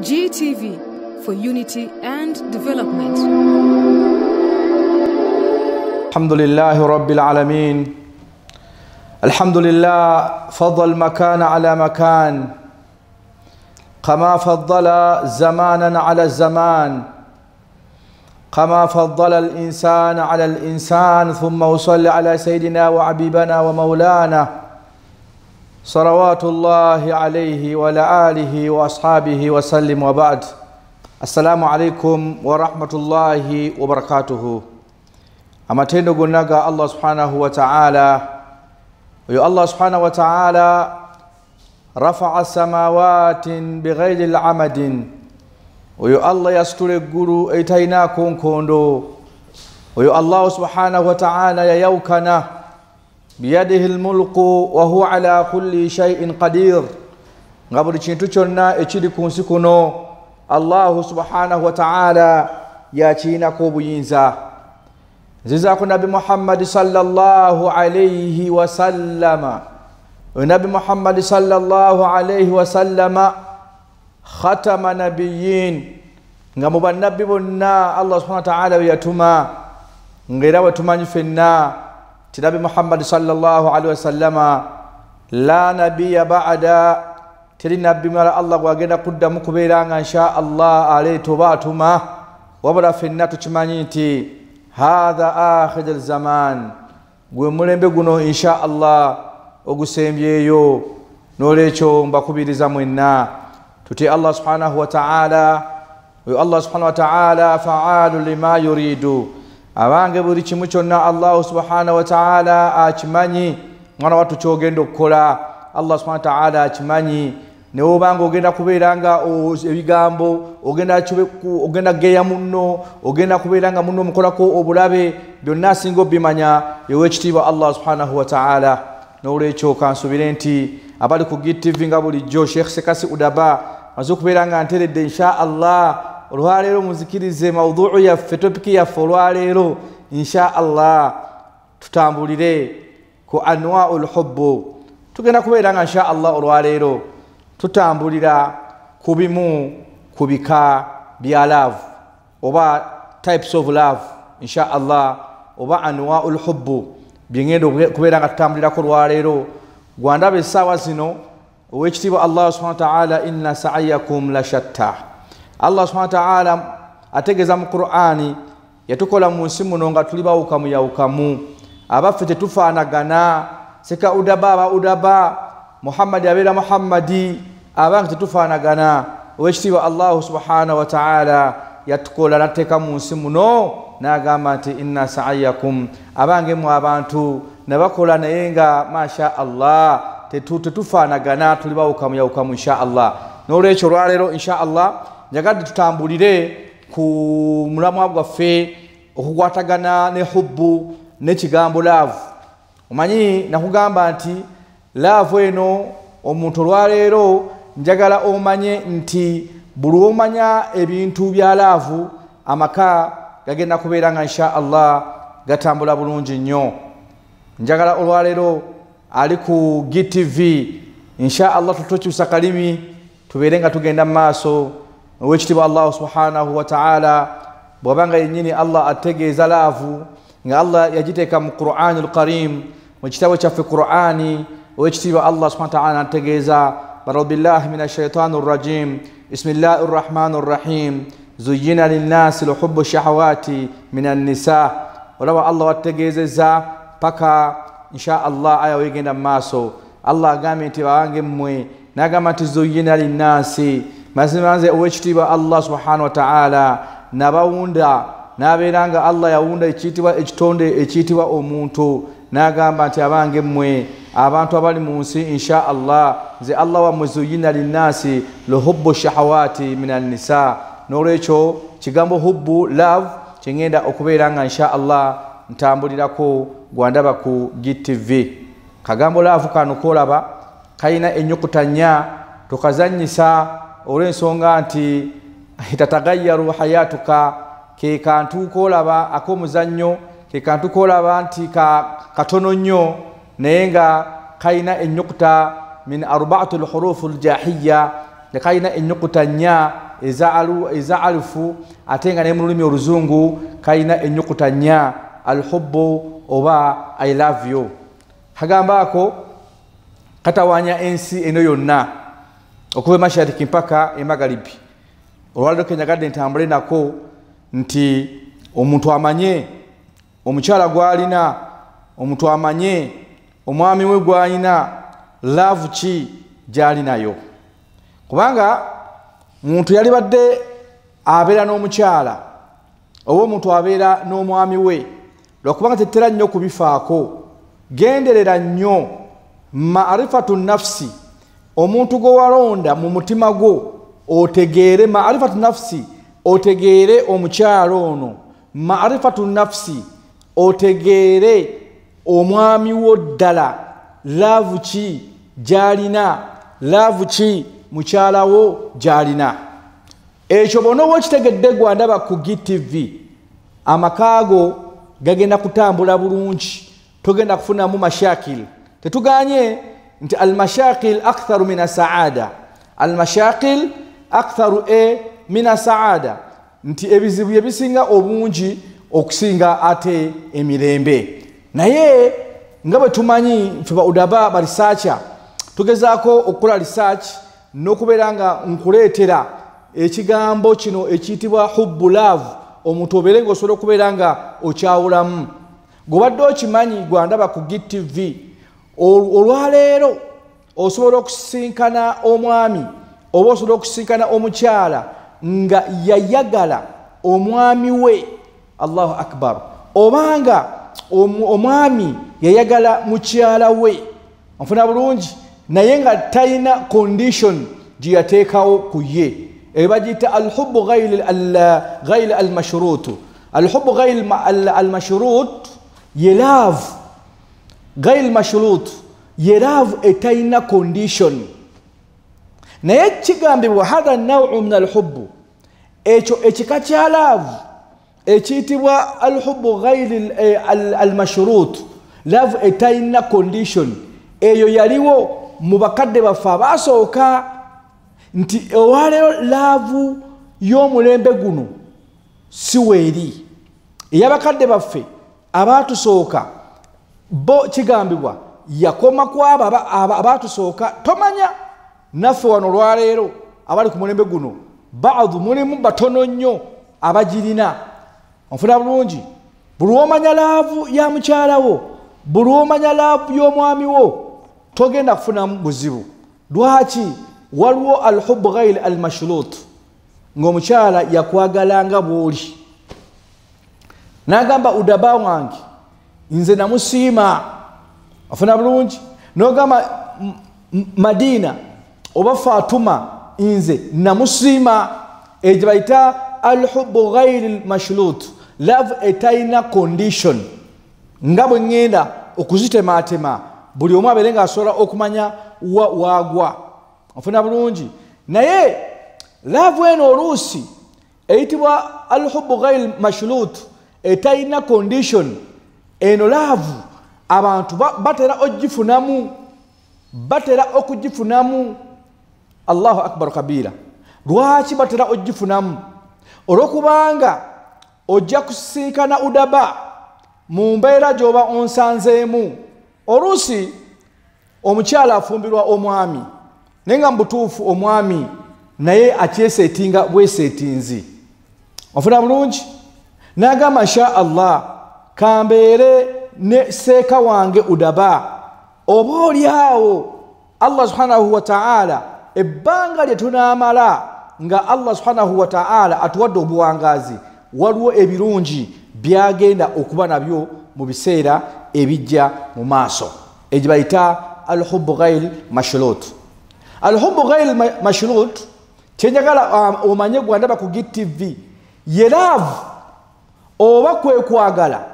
GTV for unity and development. الحمد لله رب العالمين. الحمد لله فضل مكان على مكان كما فضل زمانا على الزمان كما فضل الإنسان على الإنسان، ثم أصلي على سيدنا وحبيبنا ومولانا صلوات الله عليه وعلى آله وأصحابه وسلم، وبعد. السلام عليكم ورحمة الله وبركاته. Amatendo gonna ga Allah subhanahu wa ta'ala. Oyo Allah subhanahu wa ta'ala rafa'a samawatin bighayri al-amadin. Oyo Allah yasitula eggulu eritalinako nkondo. Oyo Allah subhanahu wa ta'ala yayawukana biyadihi al-mulku wa huwa ala kulli shay'in qadir. Nga buli kintu kyonna ekiri ku nsi kuno Allah subhanahu wa ta'ala yakirinako obuyinza. Nzizaako Nabbi Muhammad sallallahu alayhi wasallama. Nabbi Muhammad sallallahu alayhi wasallama khatama nabiyyin, nga mu bannabbi bonna Allah subhanahu wa ta'ala bwe yatuma, ng'era bwe tumanyi ffenna nti Nabbi Muhammad sallallahu alayhi wasallama la nabiyya ba'da, teri nabbi mulala Allah gw'agenda kuddamu kubeera nga insha Allah aleeta oba atuma, wabula ffenna tukimanyi nti hadha akhir zaman, gwe mulembe guno insha Allah ogusembyeyo. N'olwekyo mbakubiriza mwenna tuti Allah subhanahu wa ta'ala. Oyo Allah subhanahu wa ta'ala fa'alu lima yuridu, abange buli kimu kyonna Allah subhanahu wa ta'ala akimanyi. Mwana wattu kyogenda okukola Allah subhanahu wa ta'ala akimanyi. Newobanga ogenda kubeera nga ebigambo ogenda geya munno, ogenda kubeera nga munno omukolako obulabe, byonna asinga obimanya ew'ekitiibwa Allah subhanahu wa ta'ala. N'olwekyo kansuubire nti abali ku GTV nga bulijjo Sheikh Sekasi Udaba maze okubeera nga nteredde insha Allah olwaleero muzikirize maudhuu yaffe, topiki yaffe olwaleero insha Allah tutambulire ku anwaul hubbu. Tugenda kubeera nga insha Allah olwaleero tutambulira ku bimu ku bika bya love oba types of love insha Allah oba anwaul hubbu byengenda kubeera nga tutambulirako olwaleero. Gwandaba essaawa zino ow'ekitiibwa Allah subhanahu wa ta'ala, inna sa'yakum la shatta. Allah subhanahu wa ta'ala ategeeza mu Qur'ani yatukola mu nsi muno nga tuli bawukamu yawukamu, abaffe tetufaanagana. Seka udaba aba udaba, Muhammadi abeera Muhammadi, abange tetufaanagana. Ow'ekitiibwa Allah subhanahu wa ta'ala yatukola n'ateeka mu nsi muno n'agamba nti inna sa'yakum, abange mu abantu nabakola naye nga masha Allah tetufaanagana, tuli bawukamu yawukamu insha Allah. N'olwekyo olwaleero insha Allah njagadde tutambulire ku mulamwa gwaffe okukwatagana ne hubbu n'ekigambo love. Omanyi nakugamba nti love eno omuntu olwaleero njagala omanye nti buli lw'omanya ebintu bya love amaka gagenda kubeera nga insha Allah gatambula bulungi nnyo. Njagala olwaleero ali ku GTV insha Allah tutokyusa kalimi tubeere nga tugenda mu maaso. Ow'ekitiibwa Allah subhanahu wa ta'ala bw'abanga yennyini Allah ategeeza laavu nga Allah yagiteeka mu Qur'ani al-Karim, mu kitabo kyaffe Qur'ani. Ow'ekitiibwa Allah subhanahu wa ta'ala ategeeza ba'udhu billahi minash shaitani rrajim, bismillahi rrahmani rrahim, zuyyina linnasi luhubbu shahawati minan nisa. Olaba Allah wategeezezza paka insha Allah aya wegenda mu maaso. Allah agambye nti bawange mmwe, n'agamba nti zuyyina linnasi, mazima nze ow'ekitiibwa Allah subhanahu wa ta'ala nabawunda n'abeera nga Allah yawunda ekiyitibwa ekitonde ekiyitibwa omuntu, n'agamba nti abange mmwe abantu abali mu nsi insha Allah nze Allah wammwe zuyyina linnasi luhubbu shahawati minan nisa. N'olwekyo kigambo hubbu love kyengenda okubeera nga insha Allah ntambulirako gwandaba ku GTV. Kagambo love kano kolaba kalina ennyukuta nnya, tukazannyisa olw'ensonga nti tatagayyaru hayatuka, ke kantu kolaba ak'omuzannyo, ke kantu kolaba nti katono nnyo naye nga kalina ennyukuta min arba'atul hurufu al-jahiyya, kalina ennyukuta nnya. eza alufu, ate nga ne mu lulimi oluzungu kalina ennyukuta 4, alhubbu oba I love you. Kagamba ako katawanya ensi eno yonna okuva emashariki mpaka emagalibi. Olwaleero kenyagadde ntambule nako nti omuntu amanye omukyala gw'alina, omuntu amanye omwami we gw'alina, love ki gy'alinayo. Kubanga muntu yalibadde abeera n'omukyala oba omuntu abeera n'omwami we, lwakubanga tetera nnyo kubifaako. Genderera nnyo ma'rifatu nafsi, omuntu gwe walonda mu mutima gwo otegeere ma'rifatu nafsi, otegeere omukyala ono, ma'rifatu nafsi, otegeere omwami wo ddala love ki gy'alina, love ki mukyala wo gy'alina. Ekyo bw'onooba okitegedde gwandaba ku GTV, amakaago gagenda kutambula bulungi, togenda kufunamu mashakil. Tetuganye nti almashakil aktharu min asaada, almashakil aktharu min asaada, nti ebizibu ebisinga obungi okusinga ate emirembe. Naye nga bwe tumanyi nfe ba udaba ba researcher, tugezaako okukola research n'okubeera nga nkuleetera ekigambo kino ekiyitibwa hubbu love, omuntu obeere ng'osobola okubeera nga okyawulamu. Gw'obadde okimanyi gwandaba ku GTV, olwaleero osobola okusisinkana omwami oba osobola okusisinkana omukyala nga yayagala omwami we, Allahu akbar, obanga omwami yayagala mukyala we, onfuna bulungi, naye nga talina condition gye yateekawo ku ye. Eyo bagiyita alhubbu ghayri almashrut. Alhubbu ghayri almashrut ye love ghayri mashrut, ye love etalina condition. Naye kigambibwa hadha naw'u min alhubbu, ekyo ekika kya love ekiyitibwa alhubbu ghayri almashrut, love etalina condition, eyo yaliwo mu bakadde baffe abaasooka. Nti olwaleero laavu y'omulembe guno si weeri ey'abakadde baffe abaatusooka, bo kigambibwa yakoma ku abo abaatusooka. Tomanya naffe wano olwaleero abali ku mulembe guno baadhu mulimu batono nnyo abagirina. Onfuna bulungi, buli lw'omanya laavu ya mukyala wo, buli lw'omanya laavu y'omwami wo, togenda kufunamu buzibu. Lwaki? Waliwo alhubbu ghayri almashrut, ng'omukyala yakwagalanga bw'oli, n'agamba udaba wange nze namusiima. Afuna bulungi, n'ogamba Madina oba Fatuma nze namusiima. Eyo gye bayita alhubbu ghayri almashrut, love etalina condition. Nga bwe ŋŋenda okuzitemaatema buli omu abeere ng'asobola okumanya wa waagwa. Onfuna bulungi. Naye love eno oluusi eyitibwa alhubbu ghayri mashrut, etalina condition, eno love abantu batera ogifunamu, batera okugifunamu. Allahu akbar kabira. Lwaki batera ogifunamu? Olwokubanga ojja kusisinkana udaba mu mbeera gy'oba onsanzeemu. Oluusi omukyala afumbirwa omwami, naye nga mu butuufu omwami naye akyeseetinga bweseetinzi. Onfuna bulungi, n'agamba insha Allah kambeere ne seeka wange udaba. Oba oli awo Allah subhanahu wa ta'ala ebbanga lye tunaamala nga Allah subhanahu wa ta'ala atuwadde obuwangaazi, waliwo ebirungi byagenda okuba nabyo mu biseera ebijja mu maaso. Egyo bayita alhubbu ghayri mashrut. Alhubbu ghayri mashrut kyenjagala omanye gwandaba ku GTV, ye love oba kwe kwagala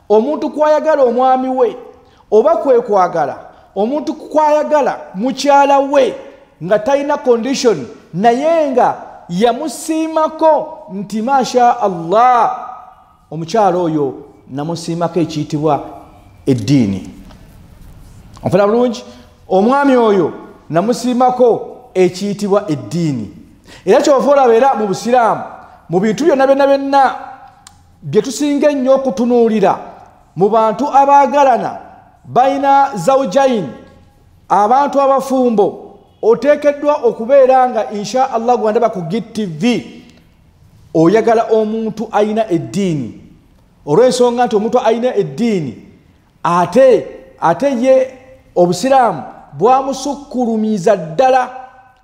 omuntu kwayagala omwami we, oba kwe kwagala omuntu kwayagala mukyala we nga talina condition, naye nga yamusiimako nti masha Allah omukyala oyo namusiimako ekiyitibwa eddiini. Onfuna bulungi, omwami oyo namusiimako ekiyitibwa eddiini. Era kyova olaba era mu busiraamu mu bintu byonna byonna byonna bye tusinga ennyo okutunuulira mu bantu abaagalana balina zawjain, abantu abafumbo, oteekeddwa okubeera nga insha Allah gwandaba ku GTV oyagala omuntu ayina eddiini, olw'ensonga nti omuntu ayina eddiini ate ye obusiraamu bwamusukkulumiza ddala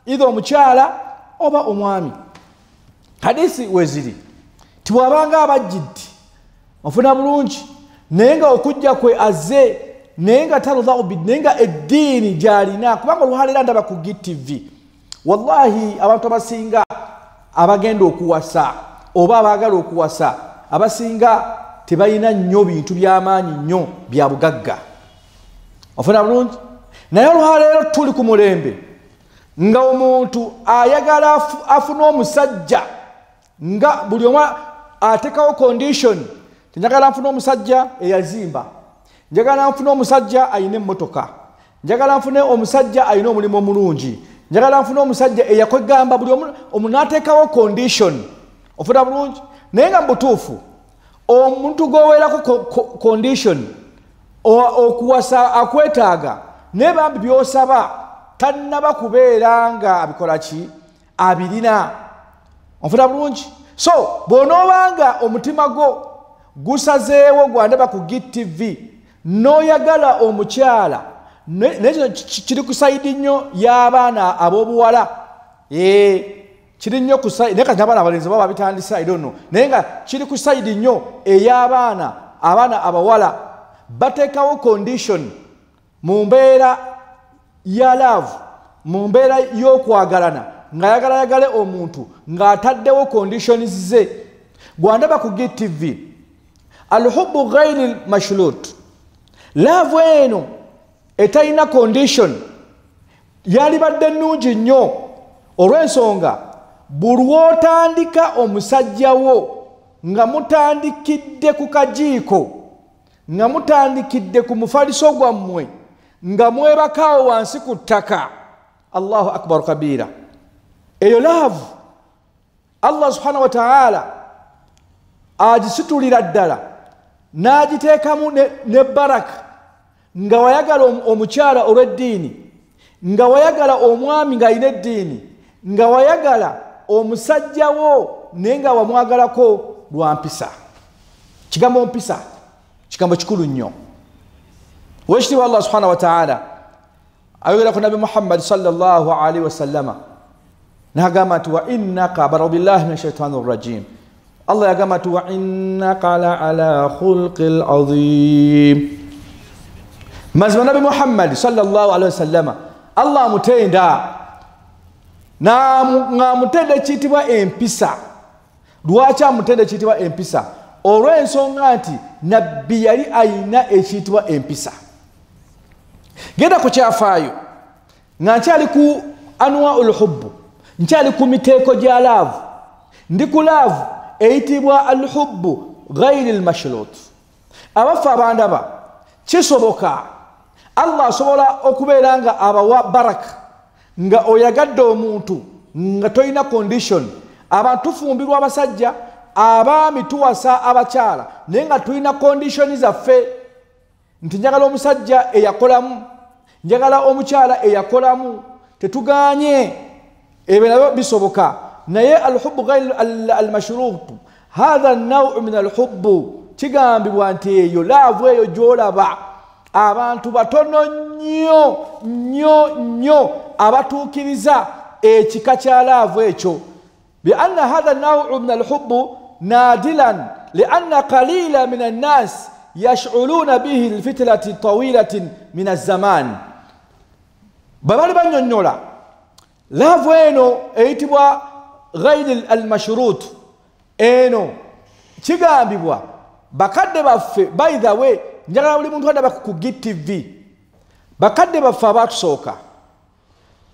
either omukyala oba omwami. Hadisi weziri tibwabanga abajjidde ofuna bulungi naye nga okujja kwe azze naye nga taludau bid, naye nga eddiini gy'alina, kubanga olwaleero ndaba ku GTV wallahi abantu abasinga abagenda okuwasa oba abaagala okuwasa abasinga tebalina nnyo bintu by'amaanyi nnyo bya bugagga, ofuna bulungi. Naye olwaleero tuli ku mulembe nga omuntu ayagala afune omusajja nga buli omu ateekawo condition, njagala nfune omusajja eyazimba, njagala nfune omusajja ayina emmotoka, njagala nfune omusajja ayina omulimu omulungi, njagala nfune omusajja eyakwegamba, buli omu n'ateekawo condition, ofuna bulungi. Naye nga mu butuufu omuntu gw'oweerako condition okuwasa akwetaaga, naye bambi by'osaba tannaba kubeera nga abikola ki, abirina, ofuna bulungi. So bw'onoobanga omutima gwo gusazeewo gwandaba ku GTV n'oyagala omukyala, naye kino kiri ku sayidi nnyo y'abaana ab'obuwala, kiri nnyo ku sayidi, naye kati n'abaana abalenzi baba babitandise, I don't know, naye nga kiri ku sayidi nnyo ey'abaana, abaana abawala bateekawo condition mu mbeera ya love, mu mbeera y'okwagalana, ng'ayagala ayagale omuntu ng'ataddewo conditions ze. Gwandaba ku GTV alhubbu ghairi mashlut, love eno etalina condition yalibadde nnungi nnyo olw'ensonga buli lw'otandika omusajja wo nga mutandikidde ku kajiiko, nga mutandikidde ku mufaliso gwammwe, nga mwebakaawo wansi ku ttaka, Allahu akbar kabira, eyo love Allah subhanahu wa ta'ala agisitulira ddala n'agiteekamu ne baraka, nga wayagala omukyala olw'eddiini, nga wayagala omwami ng'alina eddiini, nga wayagala omusajja wo naye nga wamwagalako lwa mpisa. Kigambo mpisa kigambo kikulu nnyo. Owekitiibwa Allah subhanahu wa ta'ala ayogera ku Nabbi Muhammad sallallahu alaihi wasallama n'agamba nti wa innaka billahi minash shaitani rrajim. Allah yagamba nti wa innaka la ala khulqil azim. Mazima Nabbi Muhammad sallallahu alaihi wasallama Allah amutenda ng'amutenda ekiyitibwa empisa. Lwaki amutenda ekiyitibwa empisa? Olw'ensonga nti nabbi yali ayina ekiyitibwa empisa. Genda ku kyafaayo nga nkyali ku anwaul hubbu, nkyali ku miteeko gya laavu, ndi ku laavu eyitibwa alhubbu ghairi lmashlut. Abaffe abandaba, kisoboka Allah asobola okubeera nga abawa baraka nga oyagadde omuntu nga tolina condition. Abantu tufumbirwa abasajja, abaami tuwasa abakyala, naye nga tulina condition zaffe nti njagala omusajja eyakolamu, njagala omukyala eyakolamu, tetuganye ebyo nabyo bisoboka. Naye alhubbu ghairu almashrut, hatha nawu min alhubbu, kigambibwa nti eyo laavu eyo gy'olaba abantu batono nnyo nnyo nnyo abatuukiriza ekika kya laavu ekyo. Bianna hatha nawu min alhubbu nadilan lianna qalila min annas yashuluna bihi lfitlati tawilatin min azzaman. Bwe bali bannyonnyola laavu eno eyitibwa ghairi almashrut, eno kigambibwa bakadde baffe, by the way njagala buli muntu andaba ku GTV, bakadde baffe abaatusooka,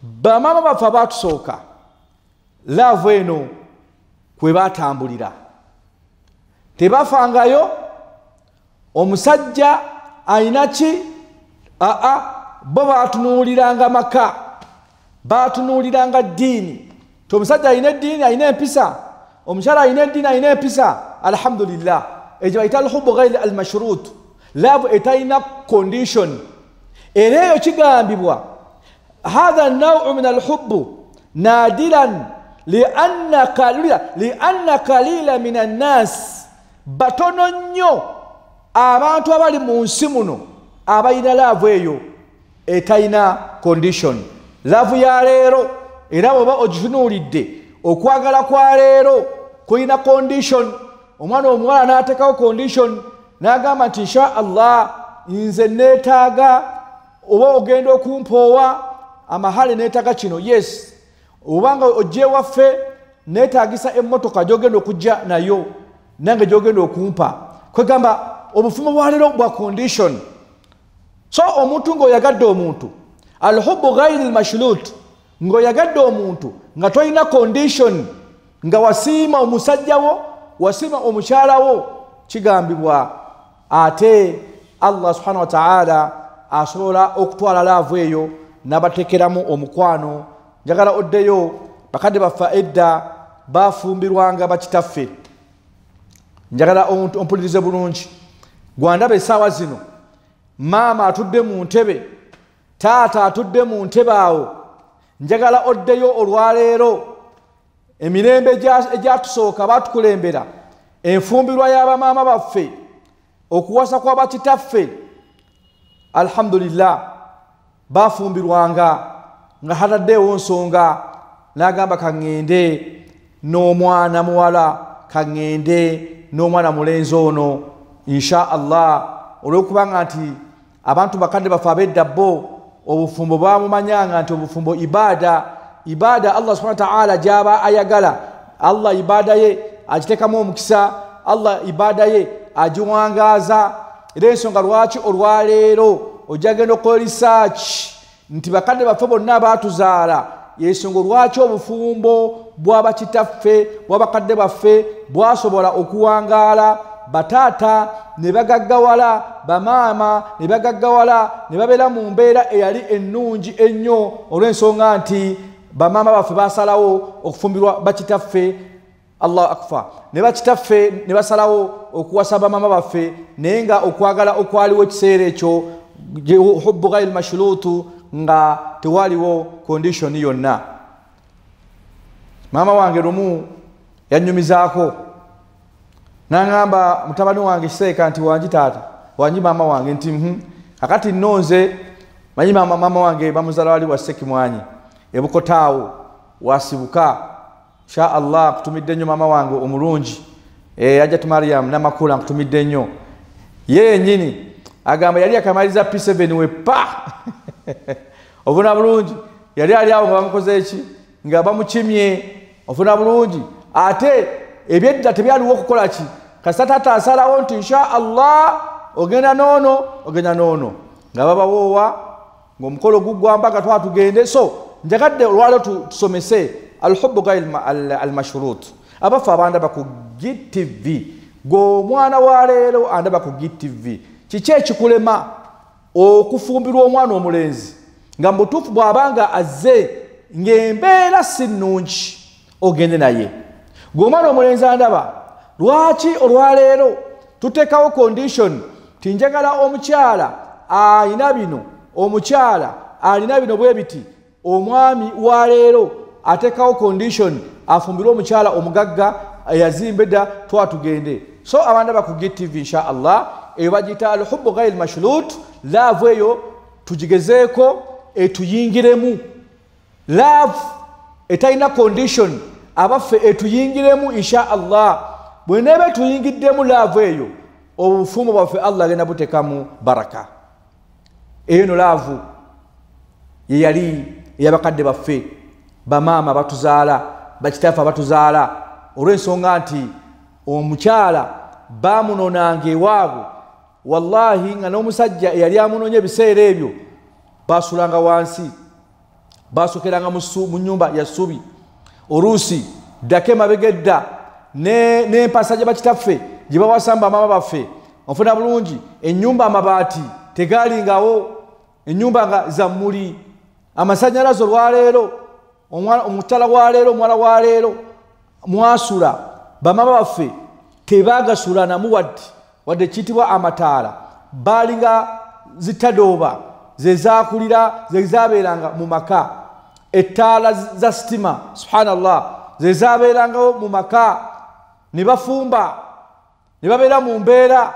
bamaama baffe abaatusooka, laavu eno kwe baatambulira, tebafangayo omusajja ayina ki, aa bo baatunuuliranga maka, baatunuuliranga ddiini. Omusajja alina eddiini alina empisa, omukyala alina eddiini alina empisa, alhamdulillah. Ekyo bayita alhubu ghairi almashrut, love etalina condition. Era eyo kigambibwa hatha nauu min alhubu nadiran lianna kalila min annas, batono nnyo abantu abali mu nsi muno abalina laavu eyo etalina condition. Laavu ya leero era bw'oba ogitunuulidde okwagala kwa leero kulina condition. Omwana omuwala n'ateekawo condition n'agamba nti insha Allah nze neetaaga oba ogenda okumpoowa amahale neetaaga kino, yes, obanga ojja ewaffe neetaagisa emmotoka gy'ogenda okujja nayo nange gy'ogenda okumpa. Kwegamba obufumbo bwa leero bwa condition. So omuntu ng'oyagadde omuntu, alhubu ghairi almashlut, ng'oyagadde omuntu nga tolina condition, nga wasiima omusajja wo, wasiima omukyala wo, kigambibwa ate Allah subhanahu wa ta'ala asobola okutwala laavu eyo n'abateekeramu omukwano. Njagala oddeyo bakadde baffe edda bafumbirwanga bakitaffe. Njagala ompulirize bulungi. Gwandaba essaawa zino, maama atudde mu ntebe, taata atudde mu ntebe awo. Njagala oddeyo olwaleero emirembe egyatusooka baatukulembera, enfumbirwa y'abamaama baffe, okuwasa kwa bakitaffe, alhamdulillah bafumbirwanga nga hataddeewo nsonga n'agamba kaŋŋende n'omwana muwala, kaŋŋende n'omwana mulenzi ono insha Allah. Olw'okubanga nti abantu bakadde baffe ab'edda bo obufumbo bamumanyanga nti obufumbo ibaada, ibaada Allah subhanahu wa ta'ala gy'aba ayagala. Allah ibaada ye agiteekamu omukisa, Allah ibaada ye agiwangaaza. Era ensonga lwaki olwaleero ojja genda okukola research nti bakadde baffe bonna baatuzaala, yensonga lwaki obufumbo bw'abakitaffe bw'abakadde baffe bwasobola okuwangaala, bataata ne bagaggawala, bamaama ne bagaggawala, ne babeera mu mbeera eyali ennungi ennyo, olw'ensonga nti bamaama baffe basalawo okufumbirwa bakitaffe, Allahu akbar, ne bakitaffe ne basalawo okuwasa bamaama baffe, naye nga okwagala okwaliwo ekiseera ekyo hubbu ghairi mashrutu, nga tewaliwo condition yonna. Maama wange lumu yannyumizaako n'aŋŋamba mutabani wange Kiseeka nti wangi taata, wangi maama wange nti kakati nno nze manyi maama wange bamuzaala wali wa Ssekimwanyi ebukotaawo wasibuka. Insha Allah nkutumidde nnyo maama wange omulungi, Hajjat Mariam Namakula, nkutumidde nnyo. Ye yennyini agamba yali akamaliriza P7 we pa ofuna bulungi, yali ali awo nga bamukoze eki, nga bamukimye, ofuna bulungi. Ate ebyedda tebyaliwo okukola ki, kasita taata asalawo nti insha Allah ogenda noono, ogenda noono, nga babawoowa ng'omukolo guggwa mbaga twatugende. So njagadde olwaleero tusomese alhubbu ghairi almashrut. Abaffe abandaba ku GTV, gw'omwana wa leero andaba ku GTV, kiki ekikulema okufumbirwa omwana omulenzi nga mu butuufu bw'abanga azze ng'embeera si nnungi ogende naye? Gw'omwana omulenzi andaba, lwaki olwaleero tuteekawo condition ti njagala omukyala alina bino, omukyala alina bino bwe biti? Omwami wa leero ateekawo condition afumbirwe omukyala omugagga eyazimba edda twatugende. So abandaba ku GTV insha Allah eyo bagiyita alhubbu ghairi mashlut. Laavu eyo tugigezeeko etuyingiremu, laavu etalina condition abaffe etuyingiremu insha Allah. Bweneeba etuyingiddemu laavu eyo, obufumbo bwaffe Allah agenda buteekamu baraka. Eyo no laavu ye yali ey'abakadde baffe, bamaama batuzaala, bakitaffe abatuzaala, olw'ensonga nti omukyala bamunonanga ewaabwe, wallahi nga n'omusajja eyali amunoonya ebiseera ebyo basulanga wansi, basokeranga mu nnyumba ya ssubi, oluusi ddako emabega edda n'empasa gye bakitaffe gye bawasa bamaama baffe, onfuna bulungi, ennyumba amabaati tegalingawo, ennyumba nga za mmuli, amasannyalaze olwaleero Omukyala wa leero, omuwala wa leero mwasula, bamama baffe tebagasula namu wadde kiyitibwa amataala, baalinga zitadooba zezakulira zezabeeranga mu maka. Ettaala za sitima, subhanallah, zezabeerangawo mu maka, ne bafumba ne babeera mu mbeera.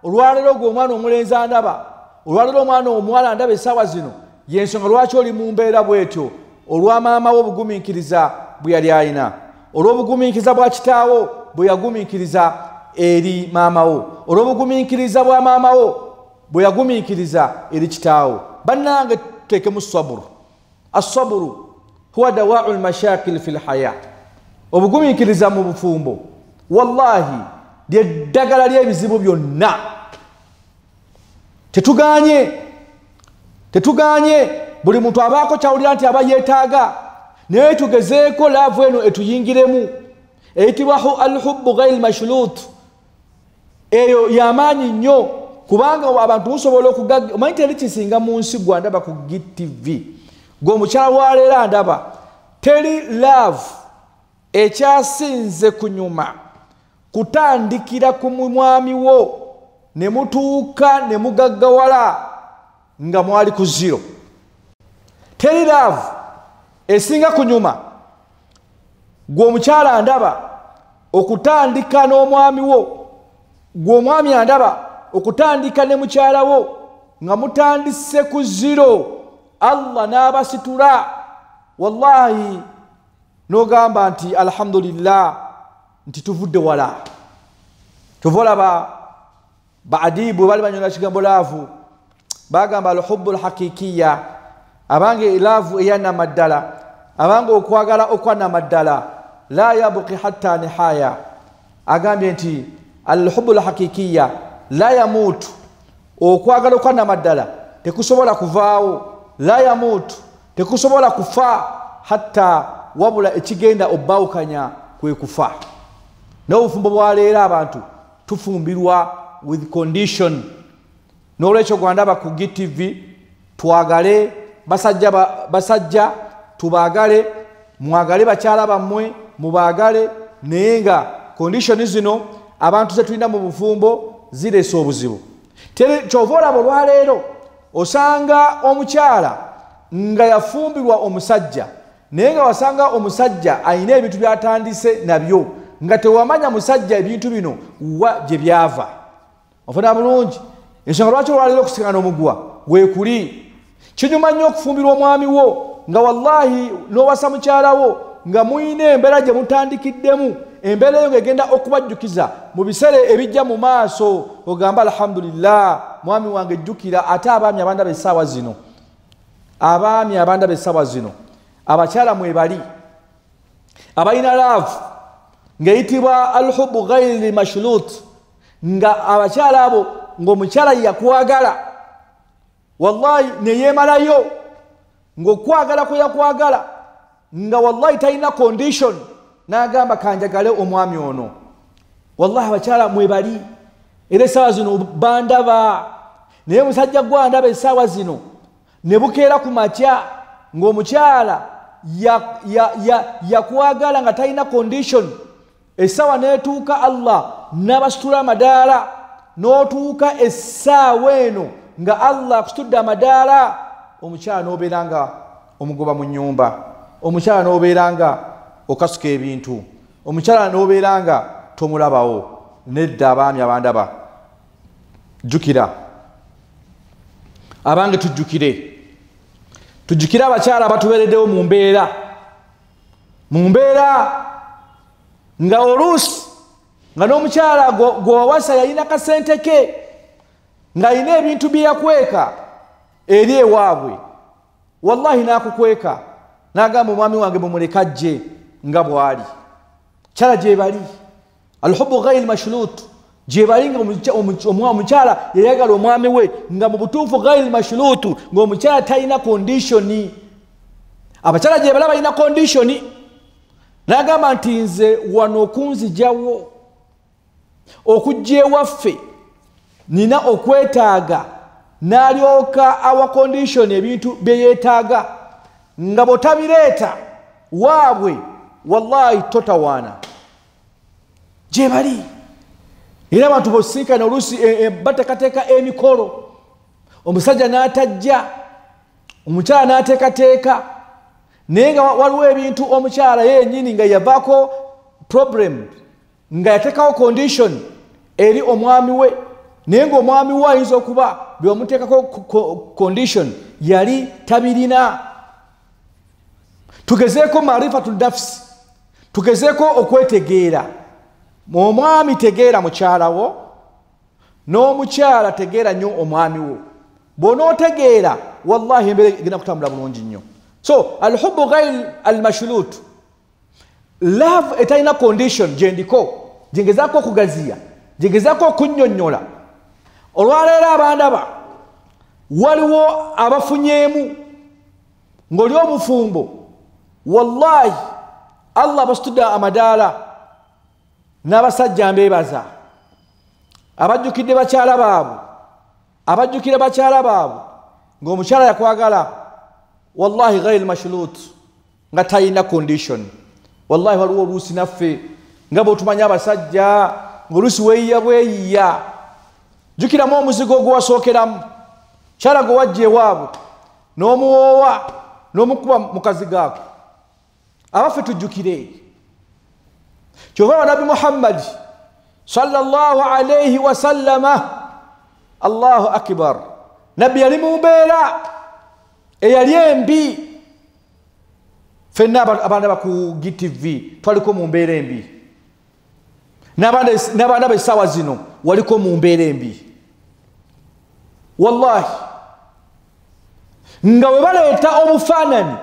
Olwaleero gwe omwana omulenzi andaba, olwaleero omwana omuwala andaba essaawa zino, yensonga lwaki oli mu mbeera bwetyo, olwa maama wo obugumiikiriza bwe yali alina, olw'obugumiikiriza bwa kitaawo bwe yagumiikiriza eri maama wo, olw'obugumiikiriza bwa maama wo bwe yagumiikiriza eri kitaawo. Bannange tuteekemu saburu. Assaburu huwa dawau lmashakil fi lhaya. Obugumiikiriza mu bufumbo wallahi lyeddagala ly'ebizibu byonna. Tetuganye buli muntu abaako kyawulira nti aba yeetaaga, naye tugezeeko laavu eno etuyingiremu eyitibwa alhubbu ghairi mashlut. Eyo yamaanyi nnyo, kubanga abantu musobola okugagga. Omanyi teri kisinga mu nsi gwe ndaba ku GTV, gwe omukyala wa leero andaba, teri laavu ekyasinze kunyuma kutandikira ku mwami wo ne mutuuka ne mugaggawala nga mwali ku zero. Teri laavu esinga kunyuma gwe omukyala andaba okutandika n'omwami wo, gwe omwami andaba okutandika ne mukyala wo nga mutandise ku zero, Allah n'abasitula. Wallahi n'ogamba nti alhamdulillah nti tuvudde wala. Tova olaba baadibu bali banyola kigambo laavu, bagamba alhubbu lhakikiya, abange laavu eyanamaddala, abange okwagala okwanamaddala, la yabqi hatta nihaya. Agambye nti alhubbu lhakikiya la yamutu, okwagala okwanamaddala tekusobola kuvaawo, la yamutu tekusobola kufa, hatta wabula ekigenda obbawukanya kwe kufa. N'obufumbo bwa leero abantu tufumbirwa with condition. N'olwekyo gwandaba ku GTV, twagale basajja tubaagale, mwagale bakyala bammwe mubaagale, naye nga condition zino abantu ze tulina mu bufumbo zireese obuzibu. Kyova olaba olwaleero osanga omukyala nga yafumbirwa omusajja, naye nga wasanga omusajja alina ebintu by'atandise nabyo nga tewamanya musajja ebintu bino wa gye byava. Ofuna bulungi ensonga lwaki olwaleero okusikana omuguwa weekuli. Kinyuma nnyo okufumbirwa omwami wo nga wallahi n'owasa mukyala wo nga muyina embeera gye mutandikiddemu, embeera eyo ng'egenda okubajjukiza mu biseera ebijja mu maaso, ogamba alhamdulillah mwami wange jjukira. Ate abaami abandaba essaawa zino, abaami abandaba essaawa zino, abakyala mwebali abalina laavu ng'eyitibwa alhubbu ghairi mashlut, nga abakyala abo ng'omukyala yakwagala wallahi neyeemalayo, ng'okwagala kwe yakwagala nga wallahi talina condition, n'agamba kanjagale omwami ono. Wallahi abakyala mwebali era essaawa zino bandaba, naye musajja gwandaba essaawa zino ne bukeera ku makya ng'omukyala yakwagala nga talina condition, essaawa n'etuuka Allah n'abasitula amadaala, n'otuuka essaawa eno nga Allah akusitudde amadaala, omukyala n'obeera nga omugoba mu nnyumba, omukyala n'obeera nga okasuka ebintu, omukyala n'obeera nga tomulabawo. Nedda abaami abandaba, jjukira abange, tujjukire abakyala abatubeereddewo mu mbeera, mu mbeera nga oluusi nga n'omukyala gwewawasa yalina kasente ke, ng'alina ebintu bye yakweka eri ewaabwe, wallahi n'akukweka n'agamba omwami wange mumuleka ajje nga bw'ali. Kyala gye bali alhubbu ghairi mashlut, gye bali nga omukyala yayagala omwami we nga mu butuufu ghairi mashlut, ng'omukyala talina konditioni. Abakyala gye bali balina konditioni, n'agamba nti nze wano okunzigyawo okujja ewaffe nina okwetaaga, n'alyoka awa condition ebintu bye yeetaaga, nga bw'otabireeta waabwe wallahi totawaana gye bali. Era abantu bosinkana oluusi bateekateeka emikolo, omusajja n'atajja, omukyala n'ateekateeka, naye nga waliwo ebintu omukyala yennyini nga yavaako problem, nga yateekawo condition eri omwami we, naye ng'omwami we ayinza okuba bye wamuteekako condition yali tabirina. Tugezeeko maarifatu nafsi, tugezeeko okwetegeera. Omwami tegeera mukyala wo, n'omukyala tegeera nnyo omwami wo. Bw'onootegeera wallahi embeera egenda kutambula bulungi nnyo. So alhubbu ghairi almashlut, love etalina condition gyendiko, gyengezaako okugaziya, gyengezaako okunnyonnyola. Olwaleero abandaba waliwo abafunyeemu ng'oli omufumbo, wallahi Allah abasitudde amadaala. N'abasajja mbeebaza abajjukidde bakyala baabwe, abajjukira bakyala baabwe ng'omukyala yakwagala wallahi ghairi mashlut, nga talina condition. Wallahi waliwo oluusi naffe nga bw'otumanya abasajja ng'oluusi weeyiya bweyiya. Jjukiramu omuzigo ogwasookeramu, kyala gwe wajja ewaabwe n'omuwoowa n'omukuba mu kazigo ako. Abaffe tujjukire. Kyova Nabbi Muhammad sallallahu alayhi wasallama, Allahu akbar, Nabbi yali mu mbeera eyali embi. Ffenna abaana ba ku GTV twaliko mu mbeera embi, n'abaana b'essaawa zino waliko mu mbeera embi. Wallahi nga we baleeta obufaananyi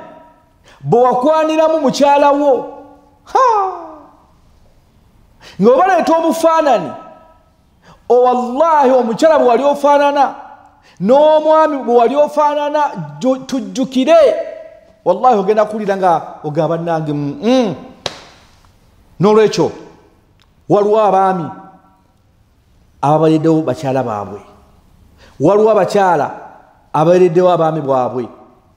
bwe wakwaniramu mukyala wo, nga we baleeta obufaananyi wallahi omukyala bwe wali ofaanana n'omwami bwe wali ofaanana, tujjukire. Wallahi ogenda kuwulira nga ogamba nange. N'olwekyo waliwo abaami ababaleddewo bakyala baabwe, waliwo abakyala abaleddewo abaami bwabwe,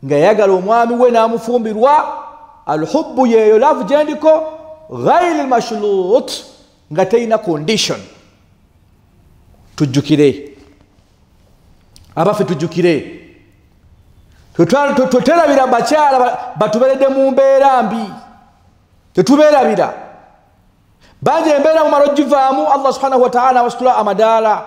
nga yayagala omwami we n'amufumbirwa. Alhubbu yeeyo love gyendiko ghairi mashlut, nga terina condition. Tujjukire abaffe, tujjukire. Tetuterabira bakyala batuberedde mu mbeera mbi, tetubeerabira. Bangi embeera mumala ogivaamu, Allah subhanahu wa ta'ala abasitula amadaala.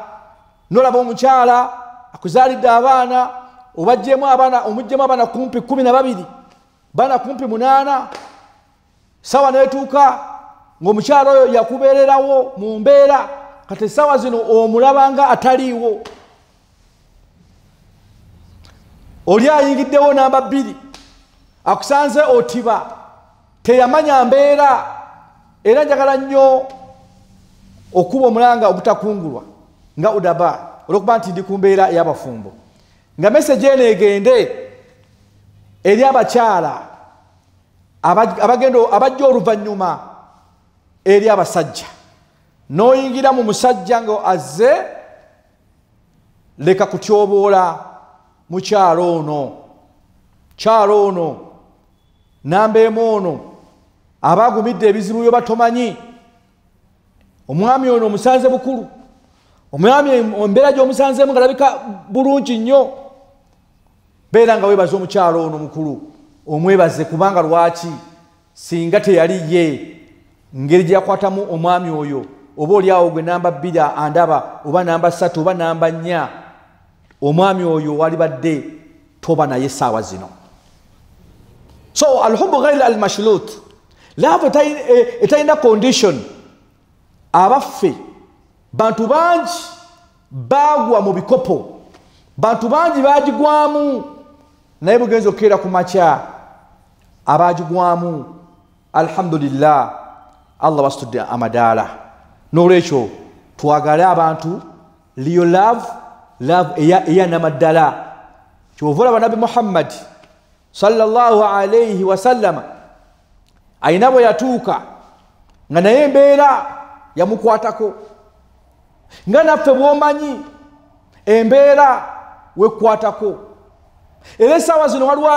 Nolaba omukyala akuzaalidde abaana, obaggyemu abaana, omuggyemu abaana kumpi 12, baana kumpi 8. Sawa neetuuka ng'omukyala oyo yakubeererawo mu mbeera, kati essaawa zino omulaba nga ataliiwo. Oli ayingiddewo namba 2, akusanze otiba, teyamanya mbeera. Era njagala nnyo okuba omulanga ogutakungulwa nga udaba, olw'okuba nti ndi ku mbeera ey'abafumbo, nga meseji eno egende eri abakyala abajja oluvannyuma eri abasajja. N'oyingira mu musajja nga azze, leka kutyoboola mukyalo ono, kyalo ono, namba emu ono aba agumidde ebizibu bye batomanyi. Omwami ono omusanze bukulu, omwami embeera gy'omusanzeemu nga alabika bulungi nnyo. Beera nga weebaza omukyalo ono mukulu, omwebaze, kubanga lwaki singa teyali ye ngeri gye yakwatamu omwami oyo, oba oli awo gwe namba 2 andaba, oba namba 3 oba namba 4, omwami oyo walibadde toba naye essaawa zino. So alhubbu ghairi almashlut, love etalina condition. Abaffe bantu bangi baagwa mu bikopo, bantu bangi baagigwamu, naye bugenza okukeera ku makya abaagigwamu alhamdulillah Allah basitudde amadaala. N'olwekyo twagale abantu liyo love, love eyanamaddala. Kyova olaba Nabbi Muhammad sallallahu alayhi wasallama ayina bwe yatuuka nga naye embeera yamukwatako, nga naffe bw'omanyi embeera wekwatako. Era essaawa zino waliwo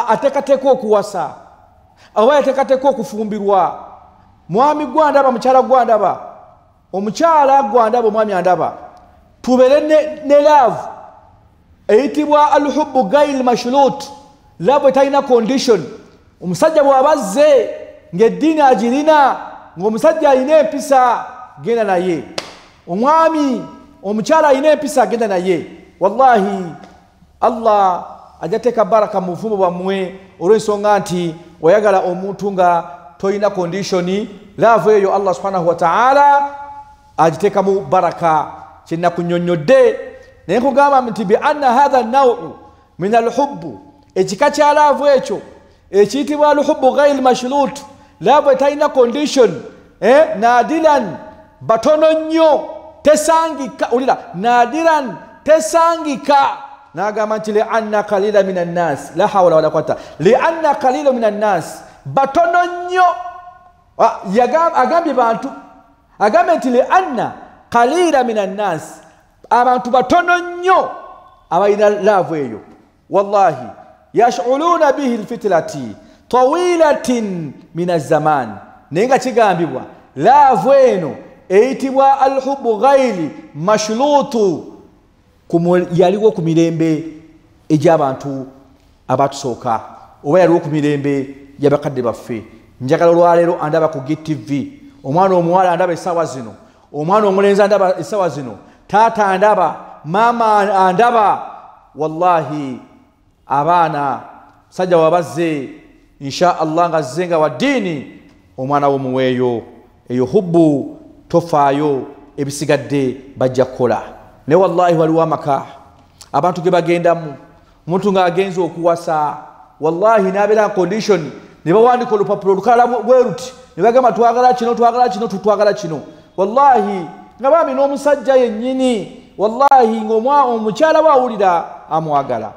ateekateeka okuwasa, Oba yateekateeka okufumbirwa. Mwami gwandaba, mukyala gwandaba, omukyala gwandaba, omwami andaba, tubeere ne love eyitibwa alhubbu gail mashlut, love etalina condition. Omusajja bw'abazze ng'eddiini agirina, ng'omusajja alina empisa, genda naye. Omwami omukyala alina empisa, genda naye. Wallahi Allah ajja teeka baraka mu bufumbo bwammwe olw'ensonga nti oyagala omuntu nga tolina condition. Love eyo Allah subhanahu wa ta'ala agiteekamu baraka. Kyenakunyonnyodde naye nkugamba nti bi anna hatha nawu min alhubbu, ekika kya love ekyo ekiyitibwa alhubbu ghairi mashlut, love etalina condition, nadiran, batono nnyo, tesangika. Ulira nadiran, tesangika. Nagamba nti lianna qalila min annas, la hawla wala quwwata, lianna qalila min annas, batono nnyo. Agambye bantu, agambye nti lianna qalila min annas, abantu batono nnyo abalina love eyo. Wallahi yash'uluna bihi alfitlati tawilatin min azzaman, naye nga kigambibwa love eno eyitibwa alhubbu ghairi mashlutu yaliwo ku mirembe egy'abantu abatusooka, oba yaliwo ku mirembe gy'abakadde baffe. Njagala olwaleero andaba ku GTV, omwana omuwala andaba essaawa zino, omwana omulenzi andaba essaawa zino, taata andaba, maama andaba. Wallahi abaana sajja wabazze insha Allah nga azze nga wa ddiini, omwana wo muweeyo eyo hubbu, tofaayo, ebisigadde bajja kukola. Ne wallahi waliwo amaka abantu ge bagendamu, omuntu ng'agenze okuwasa, wallahi n'abeera condition, ne bawandiika olupapula olukalala bwe luti, ne bagamba twagala kino, twagala kino, tutwagala kino. Wallahi nga bambi n'omusajja yennyini, wallahi ng'omukyala we awulira amwagala,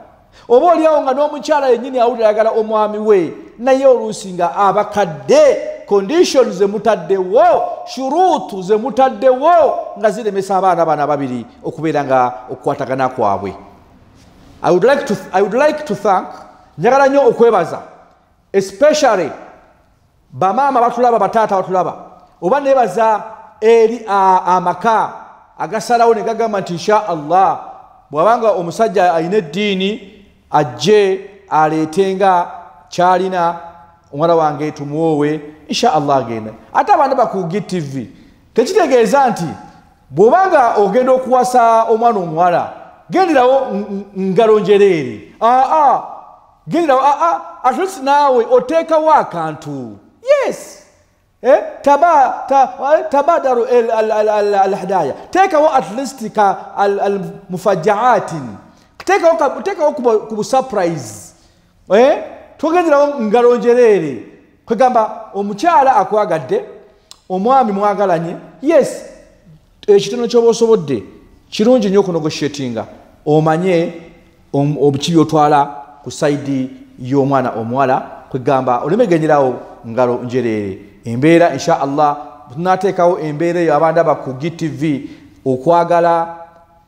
oba oliawo nga n'omukyala yennyini awulira ayagala omwami we, naye oluusi nga abakadde conditions zemutaddewo, shurutu zemutaddewo nga ziremesa abaana bano ababiri okubeera nga okukwatagana kwabwe. I would like to thank, njagala nnyo okwebaza especially bamaama batulaba, bataata batulaba, oba nebaza eri amaka agasalawo ne gagamba nti insha Allah bw'abanga omusajja alina eddiini ajje aleetenga kyalina, omwana wange tumuwowe insha Allah agenda. Ate abantu baku GTV tekitegeeza nti bw'obanga ogenda okuwasa omwana omuwala genderawo ngalo njereere, aa genderawo aa, at least naawe oteekawo akantu. Yes, tabadaru alhadaya, teekawo at least ka almufajjaatin, teekawo ku surprise, togenderawo ngalo njereere. Kwegamba omukyala akwagadde, omwami mwagalanye, yes, ekitono ky'oba osobodde kirungi nnyo okunegotiatinga, omanye obuki by'otwala ku saidi y'omwana omuwala. Kwegamba olemegenyerawo ngalo njereere. Embeera insha Allah tunateekawo embeera eyo abandaba ku GTV, okwagala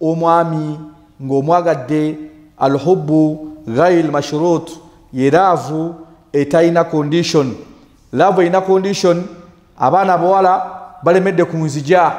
omwami ng'omwagadde, alhubbu ghairi mashrut, ye love etalina condition. Love erina condition. Abaana abawala balemedde ku nzija,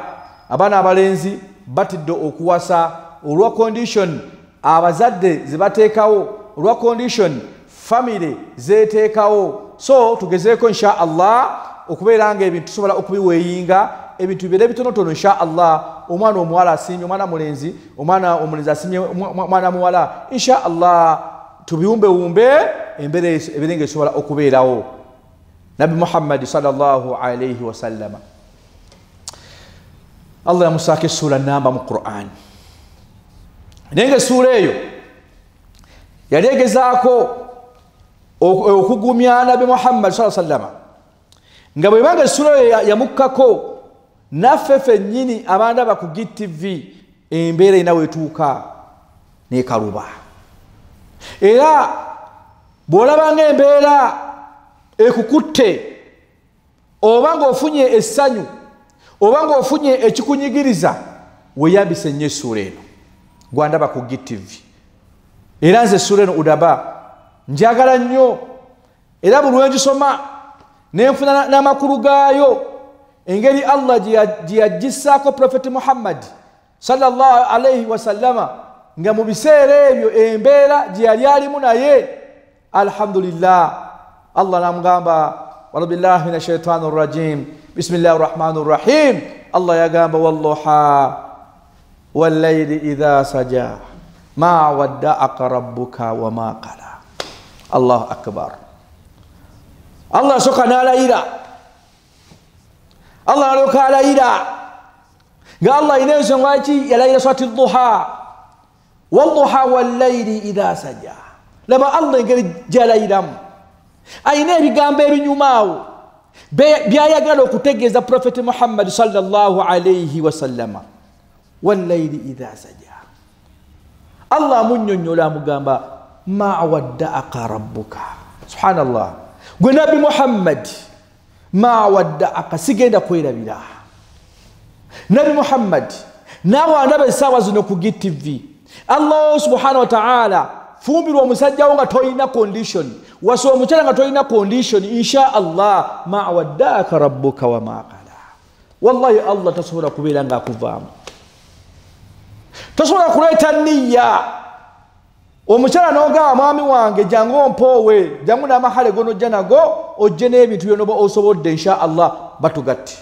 abaana abalenzi batidde okuwasa olwa condition abazadde ze bateekawo, olwa condition family zeteekawo. So tugezeeko insha Allah okubeera nga ebintu tusobola okubiweeyinga, ebintu bibeere bitonotono insha Allah. Omwana omuwala asiimye omwana mulenzi, omwana omulenzi asiimye omwana muwala, insha Allah tubiwumbewumbe embeera ebeere nga esobola okubeerawo. Nabbi Muhammad sallallahu alayhi wasallama Allah yamusaako essuula namba mu Qur'an, naye nga essuula eyo yali egezaako okugumya Nabbi Muhammad sallallahu alayhi wasallama, nga bwebanga essuula eyo yamukkako, naffe ffennyini abandaba ku GTV embeera erina weetuuka n'ekaluba. Era bw'olabanga embeera ekukutte, oba ng'ofunye essanyu, oba ng'ofunye ekikunyigiriza, weeyambise nnyo essuula eno gwandaba ku GTV. Era nze essuula eno udaba njagala nnyo, era buli lwe ngisoma Nenfuna n'amakulu gaayo, engeri Allah gye yagissaako Profeti Muhammad sallallahu alaihi wasallama, nga mu biseera ebyo embeera gye yali alimu naye. Alhamdulillah, Allah namugamba wabillahi minash shaitani rrajim, bismillahi rrahmani rrahim. Allah yagamba walluha wallayli idha saja ma wadda'aka rabbuka wama qala. Allahu akbar. Allah soka n'alayira, Allah alyoka alayira nga Allah ina ensonga ki yalayira swati duha, walluha wallayli idha saja. Laba Allah engeri gy'alayiramu, ayina ebigambo ebinyumaawo byayagala okutegeeza Profeti Muhammad sallallahu alaihi wasallama. Wallayli idha saja, Allah amunnyonnyola amugamba ma wadda'aka rabbuka. Subhanallah, gwe Nabbi Muhammad, ma wadda'aka, sigenda kwerabira. Nabbi Muhammad, naawe andaba essaawa zino ku GTV, Allah subhanahu wa ta'ala fumbirwa omusajja wo nga tolina condition, wasa omukyala nga tolina condition, insha Allah ma wadda'aka rabbuka wama qala. Wallahi Allah tasobola kubeera nga akuvaamu, tosobola kuleeta nniya omukyala n'ogamba mwami wange jangu ompoowe, jangu n'amahale gonojja nago ojje n'ebintu byonoba osobodde, insha Allah batugatte.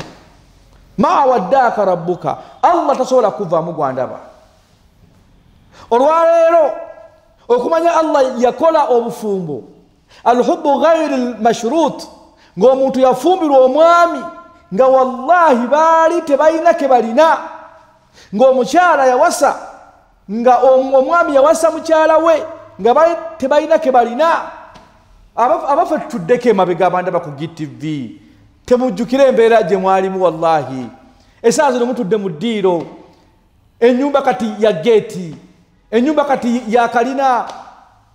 Ma wadda'aka rabbuka, Allah tasobola kuvaamu gwandaba. Olwaleero okumanya Allah yakola obufumbo alhubbu ghayri lmashrut, ng'omuntu yafumbirwa omwami nga wallahi baali tebalina ke balina, ng'omukyala yawasa, nga omwami yawasa mukyala we nga baali tebalina ke balina. Abaffe tutuddeko emabega abandaba ku GTV, temujjukire embeera gye mwalimu. Wallahi essaawa zino mutudde mu ddiiro, ennyumba kati ya geeti, ennyumba kati ya kalina.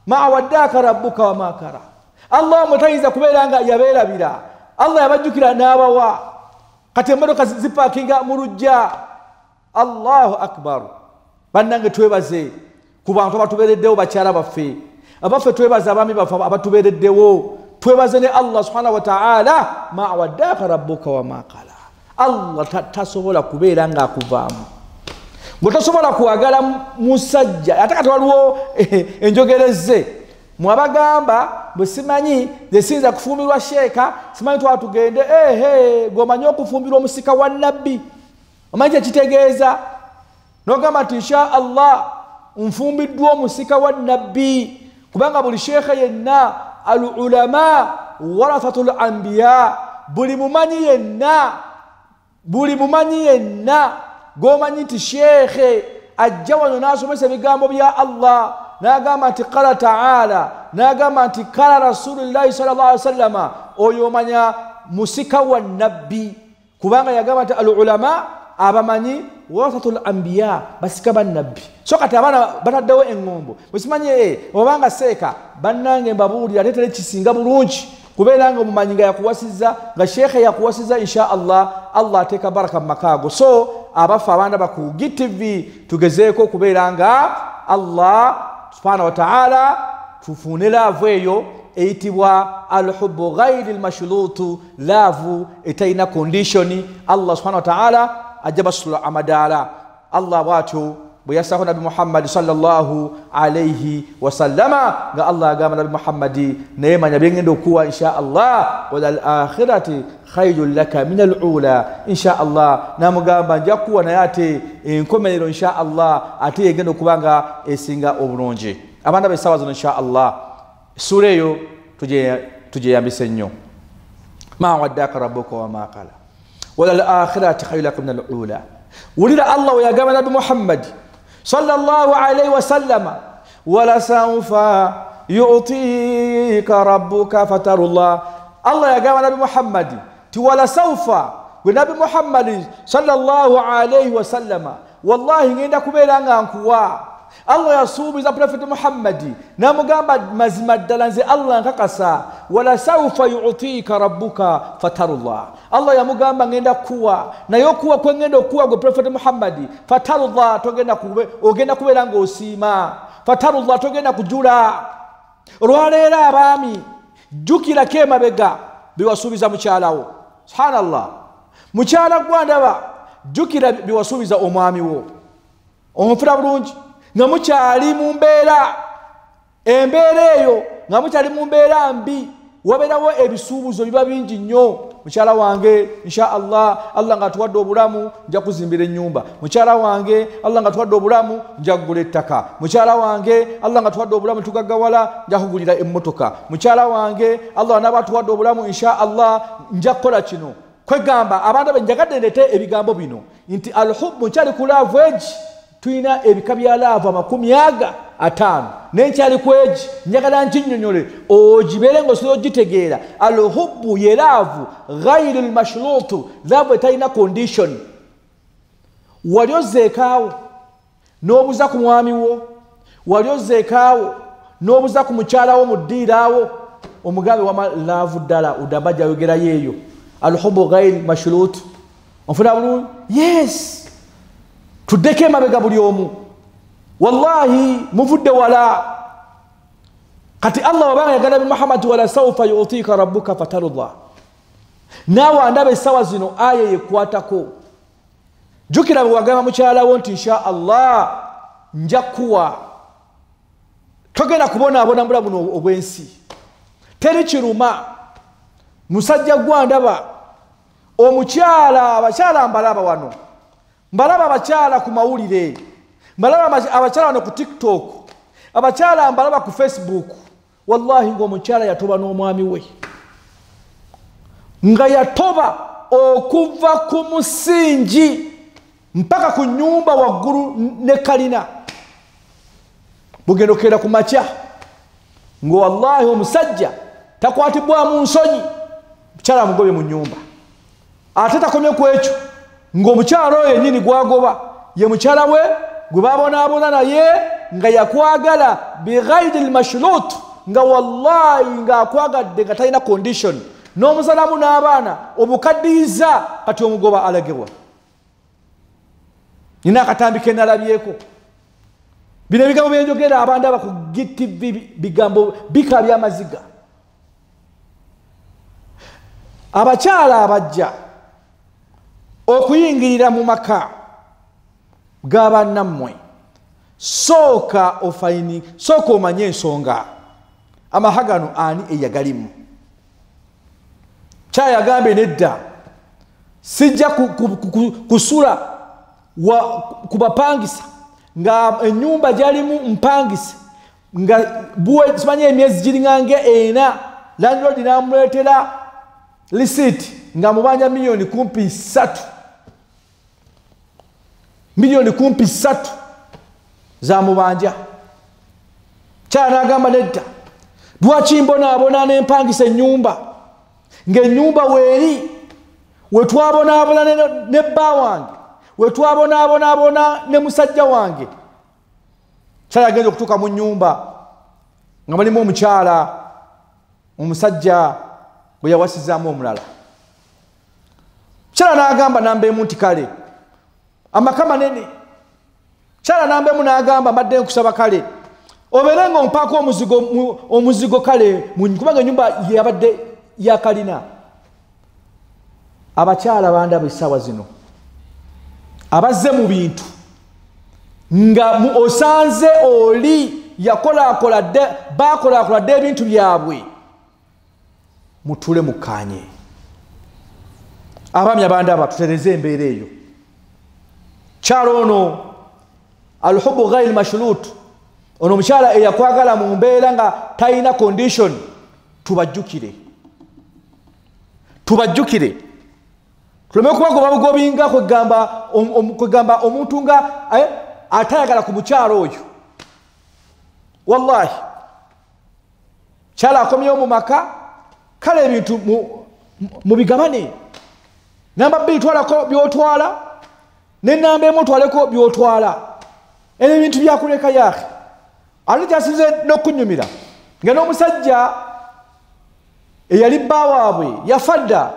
Ma waddaka rabbuka wama kara, Allah mwe tayinza kubeera nga yabeerabira, Allah yabajjukira n'abawa. Kati emmotoka zipaakinga mu luggya. Allahu akbar. Bannange twebaze ku bantu abatubeereddewo, bakyala baffe abaffe, twebaze abaami baffe abatubeereddewo, twebaze ne Allah subhanahu wa ta'ala. Ma waddaka rabbuka wama qala, Allah tasobola kubeera nga akuvaamu, bw'otasobola kwagala musajja. Ate kati waliwo enjogereze mwabagamba bwe simanyi ze siyinza kufumbirwa sheeka, simanyi twatugende ehe, gweomanyi okufumbirwa omusika wa nabbi, omanyi kyekitegeeza? Nogamba nti insha Allah nfumbiddwa omusika wa nabbi, kubanga buli sheekhe yenna al ulama warathatul anbiya, buli mumanyi yenna, buli mumanyi yenna gwomanyi nti sheekhe ajja wano n'asomesa ebigambo bya Allah, n'agamba nti qala taala, n'agamba nti qala rasulillahi sallallahu alaihi wasallama, oyo omanya musika wa nabbi, kubanga yagamba nti al ulama abamanyi warathatul anbiya, basika bannabbi. So kati abaana bataddewo eŋŋombo bwesimanyi obanga seeka, bannange mbabuulira ate tere kisinga bulungi kubeera nga omumanyi nga yakuwasizza, nga sheekhe yakuwasizza, insha Allah Allah ateeka baraka mu makaago. So abaffe abaana baku GTV tugezeeko okubeera nga Allah subhanahu wa ta'ala tufune laavu eyo eyitibwa alhubbu ghayri lmashlutu, laavu etalina konditioni. Allah subhanahu wa ta'ala ajja basula amadaala. Allah bwatyo bwe yassako Nabbi Muhammadi sallallahu alaihi wasallama, nga Allah agamba Nabbi Muhammadi, naye manya byengenda okuwa insha Allah, wal akhirati khayrun laka min al ula, insha Allah namugamba nja kuwa naye ate enkomerero insha Allah ate yegenda okuba nga esinga obulungi. Abaana b'essaawa zino insha Allah essuula eyo tugyeyambise nnyo. Ma waddaka rabbuka wama qala wal akhirati khayrun laka min al ula. Wulira Allah we yagamba Nabbi Muhammadi sallallahu alaihi wasallama, wala sawfa yu'tika rabbuka fatarullah. Allah yagamba Nabbi Muhammadi ti wala sawfa, gwe Nabbi Muhammadi sallallahu alaihi wasallama, wallahi ngenda kubeera nga nkuwa. Allah yasuubiza Profeti Muhammadi n'amugamba mazima ddala nze Allah nkakasa, wala sawfa yu'tika rabbuka fatarullah. Allah yamugamba ngenda kuwa, naye okuwa kwe ngenda okuwa gwe Profeti Muhammadi fatarullah, ogenda kubeera ng'osiima, fatarullah, togenda kujula. Olwaleero abaami jjukirako emabega Biwasuubiza mukyalawo. Subhanallah, mukyala gwandaba, jjukira biwasuubiza omwami wo. Onfuna bulungi? Nga mukyali mu mbeera, embeera eyo nga mukyali mu mbeera mbi, wabeerawo ebisuubuzo biba bingi nnyo. Mukyala wange, insha Allah, Allah nga atuwadde obulamu, nja kuzimbira ennyumba. Mukyala wange, Allah nga atuwadde obulamu, nja kugula ettaka. Mukyala wange, Allah nga atuwadde obulamu, tugaggawala, nja kugulira emmotoka. Mukyala wange, Allah anaaba atuwadde obulamu, insha Allah, nja kukola kino. Kwegamba abantu be njagadde ndete ebigambo bino nti alhubbu nkyali ku love egi, tulina ebika bya love 50, nenkyali ku egi njagala nkinnyonnyole ogibeere ng'osobola ogitegeera. Alhubbu ye love ghairu lmashrutu, love etalina condition. Wali ozzeekaawo n'obuza ku mwami wo, wali ozzeekaawo n'obuza ku mukyala wo mu ddiiraawo, omugambe wama love ddala udamba gyayogerayo eyo alhubbu ghairu mashrut. Onfuna bulungi? Yes, tuddeko emabega buli omu. Wallahi muvudde wala. Kati Allah wabanga yagala bi Muhammad, wala sawfa yu'tika rabbuka fatarda. Naawe andaba essaawa zino aya yekwatako. Jjukira bwe wagamba mukyala wo nti insha Allah nja kuwa, togenda kubonaabona mbula buno obw'ensi. Teri kiruma. Musajja gwandaba, omukyala, abakyala mbalaba wano, mbalaba abakyala ku mawulire, mbalaba abakyala wano ku TikTok, abakyala mbalaba ku Facebook. Wallahi ng'omukyala yatoba n'omwami we, nga yatoba okuva ku musingi mpaka ku nnyumba waggulu ne kalina. Bugenda okkeera ku makya nga wallahi omusajja takwatibwamu nsonyi, mukyala amugobye mu nnyumba. Ate takomye ku ekyo, ng'omukyala oyo yennyini gwagoba ye mukyala we gwe babonaabona naye nga yakwagala bighairi lmashrut, nga wallahi ng'akwagadde nga talina condition, n'omuzalamu n'abaana obukaddiyiza, kati omugoba alagebwa. Nina akatambi ke nalabyeko. Bino ebigambo byenjogera abandaba ku GTV bigambo bikabya amaziga. Abakyala abajja okuyingirira mu maka g'abannammwe, sooka ofaini, sooka omanye ensonga amaka gano ani eyagalimu. Kyayagambye nedda, sijja kusula kubapangisa nga ennyumba gyalimu mpangisa nga buwe simanye emyezi giringange ena, landlord n'amuleetera lisiti nga mubanja milioni kumpi 3, milioni kumpi 3 za mubanja. Kyala n'agamba nedda, lwaki mbonaabona n'empangisa ennyumba ng'ennyumba weeri wetwabonaabona ne bba wange, wetwabonaabona ne musajja wange. Kyala agenza okutuuka mu nnyumba nga mulimu omukyala omusajja bwe yawasizaamu omulala. Kyala n'agamba namba emu nti kale amaka manene. Kyala namba emu n'agamba mbadde nkusaba kale obeere ng'ompaako omuzigo kale, kubanga ennyumba yabadde yakalina. Abakyala bandaba essaawa zino abazze mu bintu nga osanze oli bakolaakola dde ebintu byabwe, mutule mukkaanye. Abaami abandaba tutereze embeera eyo. Kyalo ono alhubbu ghairu mashrut, ono omukyala eyakwagala mu mbeera nga talina condition, tubajjukire, tubajjukire, tuleme kubagoba bugobinga kwegamba omuntu nga atayagala ku mukyala oyo. Wallahi kyala akomyewo mu maka, kale ebintu mubigabane. Namba 2 twalako byotwala, ne namba 1 twaleko byotwala. Ebyo ebintu byakuleka yake. Ate kyasinze n'okunnyumira nga n'omusajja eyali bba waabwe yafa dda,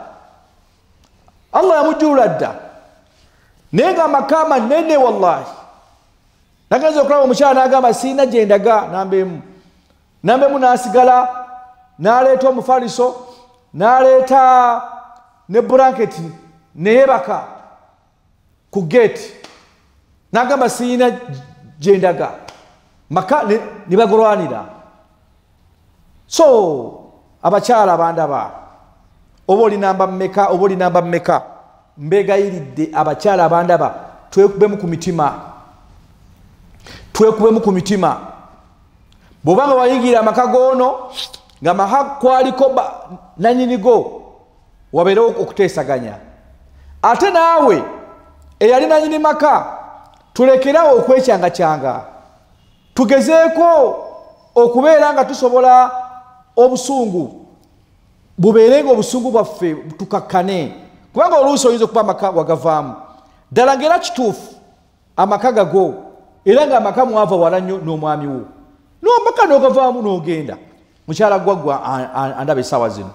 Allah yamujjulula dda, naye ng'amaka manene. Wallahi nagenza okulaba omukyala n'agamba siina gye ndaga. Namba emu, namba emu n'asigala n'aleeta omufaliso N'aleeta ne blanketi neyebaka ku gate, n'agamba siyina gyendaga, maka ne bagolwanira. So abakyala bandaba, oba oli namba mmeka, oba oli namba mmeka, mbegayiridde abakyala abandaba, twekubemu ku mitima, twekubemu ku mitima. Bw'obanga wayingira amaka g'ono nga maka kwaliko nannyinigo, wabeerewo okuteesaganya. Ate naawe eyali nannyini maka, tulekerawo okwekyangakyanga, tugezeeko okubeera nga tusobola obusungu bubeere nga obusungu bwaffe tukakkane, kubanga oluusi oyinza okuba amaka wagavaamu ddala ng'era kituufu amaka gago, era ng'amaka mwava wala nnyo n'omwami wo, n'amaka n'ogavaamu n'ogenda. Mukyala gwaggwa andaba essaawa zino,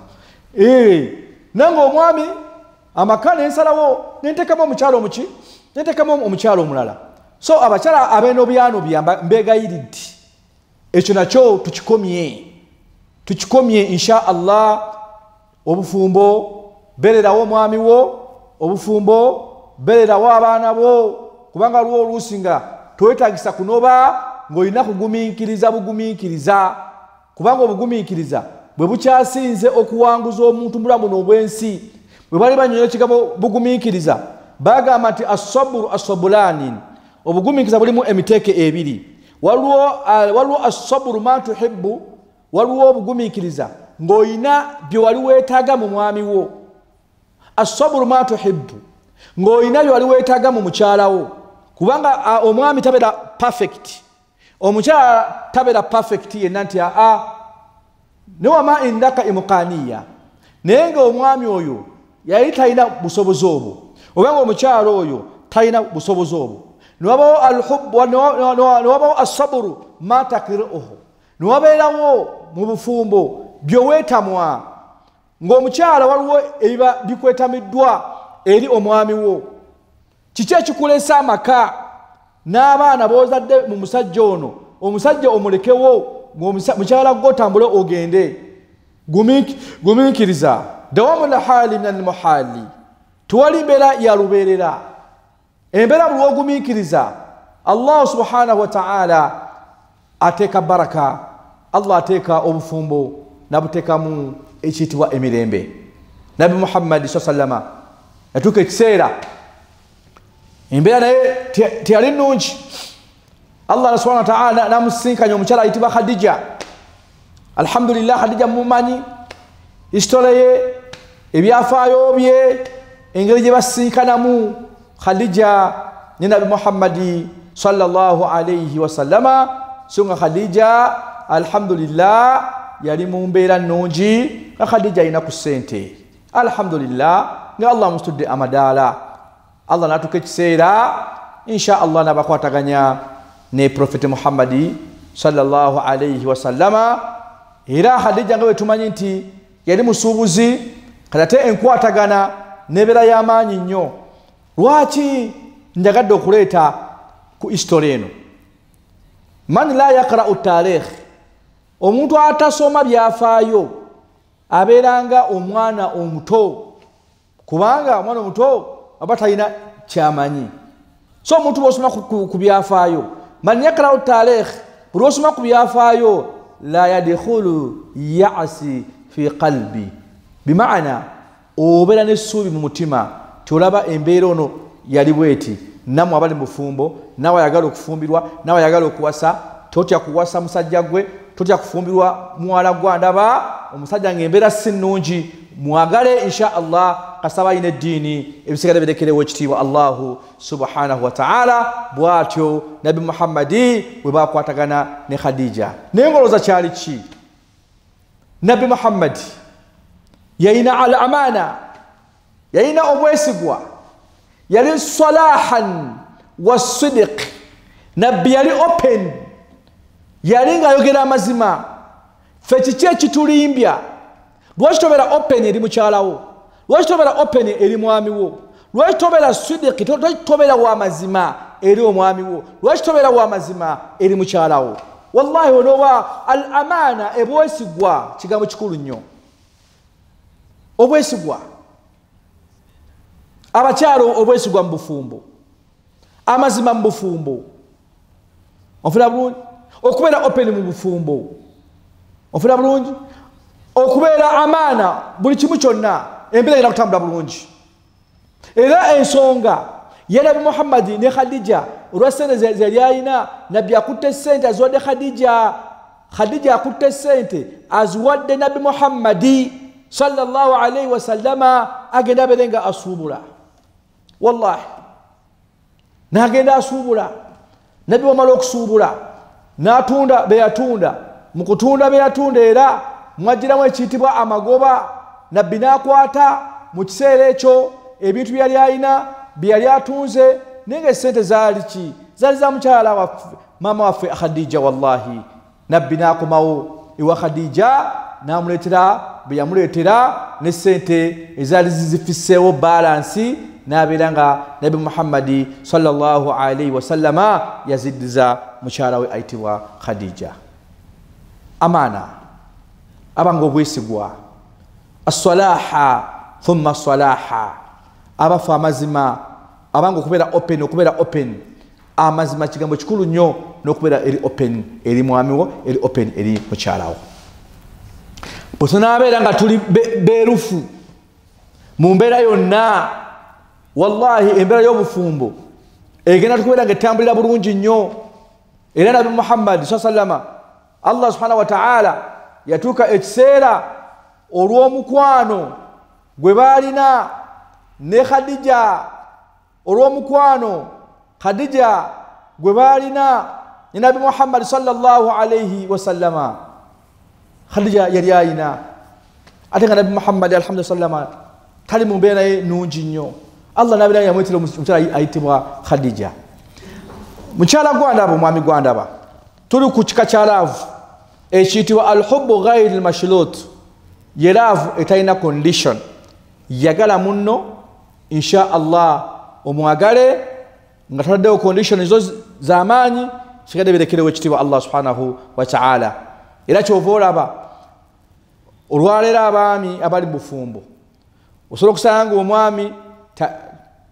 nange omwami amaka nensalawo nentekamu omukyala omuki, nentekamu omukyala omulala. So abakyala ab'enobyanobya mbegayiridde, ekyo nakyo tukikomye, tukikomye insha Allah. Obufumbo beererawo omwami wo, obufumbo beererawo abaana bo, kubanga lwo oluusi nga towetagisa kunoba ng'olina kugumiikiriza bugumiikiriza, kubanga obugumiikiriza bwe bukyasinze okuwanguza omuntu mulamu n'obwensi. Bwe bali banyonya ekigambo bugumiikiriza, bagamba nti asaburu asabulani, obugumiikiriza bulimu emiteeke ebiri. Waliwo asaburu ma tuhibbu, waliwo obugumiikiriza ng'olina bye wali weetaaga mu mwami wo. Asaburu ma tuhibbu, ng'olina bye wali weetaaga mu mukyala wo, kubanga omwami tabeera perfect, omukyala tabeera perfect yenna nti aa newama indaka imukaniya, naye ng'omwami oyo yali talina busobozi obwo, oba ng'omukyala oyo talina busobozi obwo. Newabawo alhubbu, newabawo asaburu ma takriruhu, newabeerawo mu bufumbo byoweetamwa, ng'omukyala waliwo ebiba bikwetamiddwa eri omwami wo. Kiki ekikulesa amaka n'abaana b'ozadde mu musajja ono? Omusajja omulekewo, mukyala gwo otambule ogende. Gumiikiriza. Dawamu lhali min almuhali, tewali mbeera ya lubeerera. Embeera buli lw'ogumiikiriza, Allah subhanahu wa ta'ala ateeka baraka, Allah ateeka obufumbo nabuteekamu ekiyitibwa emirembe. Nabbi Muhammadi sallama yatuuka ekiseera embeera naye teyali nnungi. Allah subhanahu wa ta'ala namusinkanya omukyala ayitibwa Khadija. Alhamdulillah, Khadija mumanyi hisitole ye, ebyafaayo bye, engeri gye basinkanamu Khadija ne Nabbi Muhammadi sallallahu alayhi wasallama. So nga Khadija alhamdulillah yali mu mbeera nnungi, nga Khadija alina ku ssente, alhamdulillah, nga Allah amusitudde amadaala. Allah n'atuuka ekiseera insha Allah n'abakwataganya ne Profeti Muhammadi sallallahu alayhi wasallama. Era Khadija nga bwe tumanyi nti yali musuubuzi, kati ate enkwatagana n'ebeera y'amaanyi nnyo. Lwaki njagadde okuleeta ku history eno? Man la yaqra'u tarikh, omuntu atasoma byafaayo abeeranga omwana omuto, kubanga omwana omuto aba talina kyamanyi. So omuntu bw'osoma ku byafaayo, man yaqra'u tarikh, buli lw'osoma ku byafaayo, la yadkhulu ya'si fi qalbi, bimaana obeera n'essuubi mu mutima, tyolaba embeera ono yali bweti. Nammwe abali mu bufumbo, nawe ayagala okufumbirwa, nawe ayagala okuwasa, totya kuwasa musajja gwe, totya kufumbirwa muwala gwe andaba omusajja ng'embeera si nnungi, mwagale insha Allah, kasaba alina eddiini, ebisigala birekerewo ekitiibwa Allahu subhanahu wa ta'ala. Bw'atyo Nabbi Muhammadi bwe bakwatagana ne Khadija. Naye ng'olowooza kyali ki? Nabbi Muhammadi yalina al amana, yalina obwesigwa, yali salahan wa sidiq. Nabbi yali open, yali ng'ayogera amazima. Ffe kiki ekitulimbya? Lwaki tobeera open eri mukyala wo? Lwaki tobeera open eri mwami wo? Lwaki tobeera sidiq? Lwaki tobeera w'amazima eri omwami wo? Lwaki tobeera w'amazima eri mukyala wo? Wallahi onooba al amana, ebwesigwa kigambo kikulu nnyo. Obwesigwa, abakyalo obwesigwa mu bufumbo, amazima mu bufumbo, onfuna bulungi, okubeera open mu bufumbo, onfuna bulungi, okubeera amaana buli kimu kyonna, embeera egenda kutambula bulungi. Era ensonga ya Nabbi Muhammadi ne Khadija olwa ssente ze yali alina, Nabbi akutte ssente aziwadde Khadija, Khadija akutte ssente aziwadde Nabbi Muhammadi sallallahu alaihi wasallama, agenda abeere nga asuubula. Wallahi n'agenda asuubula. Nabbi wamala okusuubula n'atunda be yatunda, mu kutunda be yatunda era mwagiramu ekiyitibwa amagoba. Nabbi n'akwata mu kiseera ekyo ebintu byali alina bye yali atunze, naye nga essente zaali ki? Zaali za mukyala waffe, maama waffe Khadija. Wallahi Nabbi n'akomawo ewa Khadija n'amuleetera bye yamuleetera ne ssente ezaali zifisseewo balansi, n'abeera nga Nabbi Muhammadi sallallahu alaihi wasallama yaziddiza mukyala we ayitibwa Khadija. Amaana, abanga obwesigwa, assalaha thumma salaha, abafa amazima, abanga okubeera open, okubeera open. Amazima kigambo kikulu nnyo, n'okubeera eri open eri mwami wo, eri open eri mukyala wo. Bwe tunaabeera nga tuli beerufu mu mbeera yonna, wallahi embeera y'obufumbo egenda tukubeera nga etambulira bulungi nnyo. Era Nabbi Muhammad sallama, Allah subhanahu wa ta'ala yatuuka ekiseera olw'omukwano gwe baalina ne Khadija, olw'omukwano Khadija gwe baalina ne Nabbi Muhammad sallallahu alaihi wasallama. Khadija yali ayina, ate nga Nabbi Muhammad alhamdulillah sallama tali mu mbeera ye nnungi nnyo. Allah n'abeera yamwetera omukyala ayitibwa Khadija. Mukyala gwandaba, omwami gwandaba, tuli ku kika kya laavu ekiyitibwa alhubbu ghairi lmashlut, ye laavu etalina condition. Yagala munno, insha Allah omwagale nga taddewo condition zo z'amaanyi, sigadde birekerewo ekitiibwa Allah subhanahu wa ta'ala. Era kyova olaba olwaleero abaami abali mu bufumbo, osobola okusanga nga omwami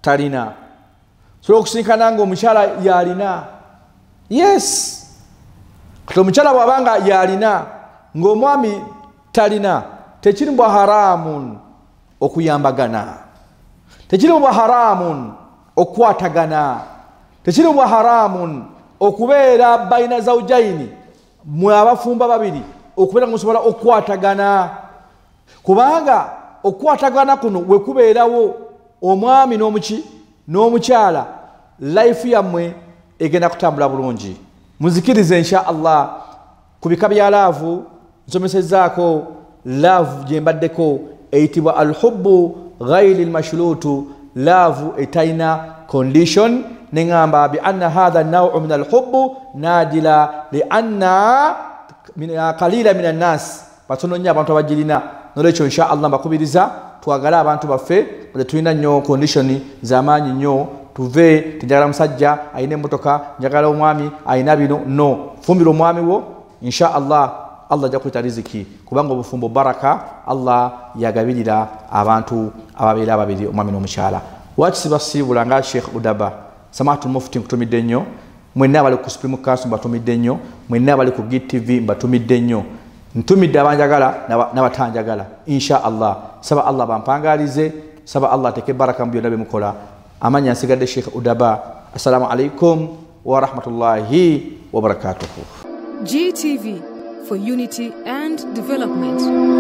talina, osobola okusinkana nga omukyala yalina. Yes, kati omukyala bw'abanga yalina ng'omwami talina, tekiri bwa haramun okuyambagana, tekiri bwa haramun okukwatagana, tekiri bwa haramun okubeera baina zawjaini, mwe abafumba babiri okubeera nga musobola okukwatagana, kubanga okukwatagana kuno we kubeerawo omwami n'omuki n'omukyala, life yammwe egenda kutambula bulungi. Muzikirize insha Allah ku bika bya laavu nsomesezzaako laavu gye mbaddeko eyitibwa alhubbu ghairi lmashlutu, laavu etalina condition. Neŋŋamba bi anna hatha nauu min alhubbu nadila li anna kalila min annas, batono nnyo abantu abagirina. Nolwekyo insha Allah mbakubiriza twagale abantu baffe, tetulina nnyo condition z'amaanyi nnyo, tuve tinjagala musajja alina emmotoka, njagala omwami alina bino. No, fumbira omwami wo insha Allah, Allah ajja kuyita riziki, kubanga obufumbo baraka, Allah yagabirira abantu ababeera ababiri, omwami n'omukyala. Lwaki sibasiibula nga Sheikh Udaba Samahatul Mufti nkutumidde nnyo, mwenna abali ku Supreme Council mbatumidde nnyo, mwenna abali ku GTV mbatumidde nnyo, ntumidde abanjagala n'abatanjagala insha Allah. Saba Allah bampangalize, saba Allah ateeke baraka mu byonna bye mukola. Amanya nsigadde Sheikh Udaba. Assalamu alaikum wa rahmatullahi wa barakatuhu. GTV for unity and development.